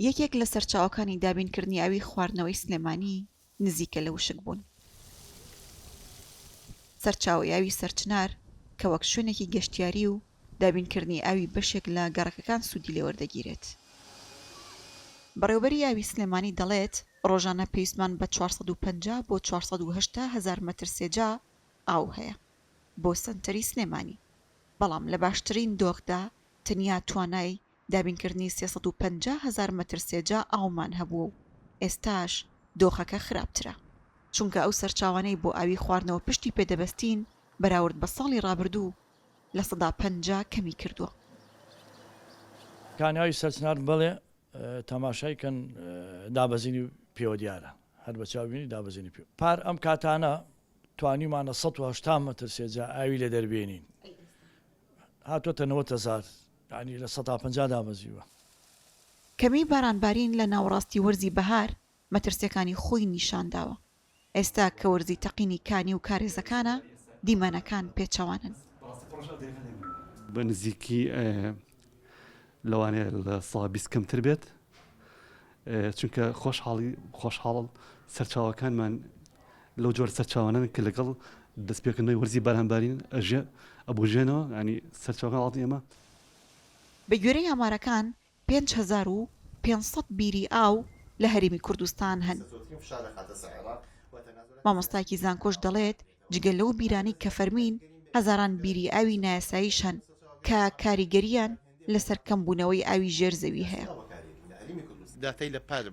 یەکێک لە سەرچاوەکانی دابینکردنی ئاوی خواردنەوەی سلێمانی نزیکە لە وشکبوون. سەرچاوەی ئاوی سەرچنار کە وەک شوێنێکی گەشتیاری و دابینکردنی ئاوی بەشێک لە گەڕەکەکان سوودی لێوەردەگیرێت. بەڕێوەبەری ئاوی سلێمانی دەڵێت، ڕۆژانە پێویستمان بە 450 بۆ 480 هەزار مەتر سێجا ئاو هەیە بۆ سەنتەری سلێمانی، بەڵام لە باشترین دۆخدا تەنیا توانای دابینکردنی 350 هەزار مەتر سێجا ئاومان هەبووە و ئێستاش دۆخەکە خراپترە، چونکە ئەو سەرچاوانەی بۆ ئاوی خواردنەوە پشتی پێدەبەستین بەراورد بە ساڵی ڕابردوو 50% کەمی کردووە. کانیاوی سەرچنار بەڵێ تەماشای کەن دابەزینی پێوە دیارە هەر بە چاو بینی دابەزینی پێ پار ئەم کاتانە توانیمانە 180 مەتر سێجا ئاوی لێ دەربێنین هاتۆتە 90 هەزار یانی 50% دابەزیوە. کەمی بارانبارین لە ناوەڕاستی وەرزی بەهار مەترسیەکانی خۆی نیشانداوە، ئێستا کە وەرزی تەقینی کانی و کارێزەکانە، دیمەنەکان پێچەوانەن. بە نزیکی لەوانەیە 20% کەمتر بێت، چونکە خۆشحاڵی خۆشحاڵ سەرچاوەکانمان لەو جۆرە سەرچاوانەن کە لەگەڵ دەستپێکردنەوەی وەرزی بارانبارین ئەژێ ئەبوژێنەوە ینی سەرچاوەکان وڵاتی ئێمە. بە گوێرەی ئامارەکان 5500 بیری ئاو لە هەرێمی کوردستان هەن. مامۆستایەکی زانکۆش دەڵێت، جگە لەو بیرانەی کە فەرمین، هەزاران بیری ئاوی نایاساییش هەن کە کاریگەرییان لەسەر کەمبوونەوەی ئاوی ژێر زەوی هەیە. داتای لە پار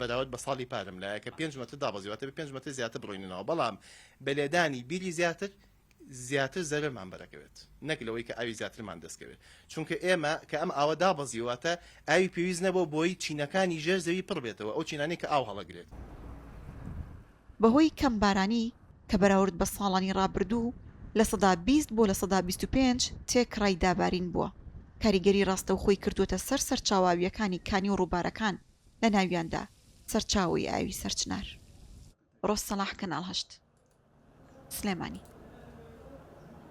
بەراورد بە ساڵی پارم لایە کە پێنج مەتر دابەزیوە، واتە پێنج مەتر زیاتر بڕۆینەوە، بەڵام بە لێدانی بیری زیاتر زیاتر زەرەرمان بەرەکەوێت نەک لەوەی کە ئاوی زیاترمان دەستکەوێت، چونکە ئێمە کە ئەم ئاوە دابەزیوە واتە ئاوی پێویست نەبووە بۆی چینەکانی ژێر زەوی پڕ بێتەوە، ئەو چینانەی کە ئاو هەڵەگرێت. بەهۆی کەم بارانی کە بەراورد بە ساڵانی ڕابردوو 20% بۆ 25% تێکڕای دابارین بووە، کاریگەری ڕاستەوخۆی کردووەتە سەر سەرچاوە ئاوییەکانی کانی و ڕووبارەکان لەناویاندا سەرچاوەی ئاوی سەرچنار. ڕۆز سەڵاح کەناڵ هەشت. سلێمانی.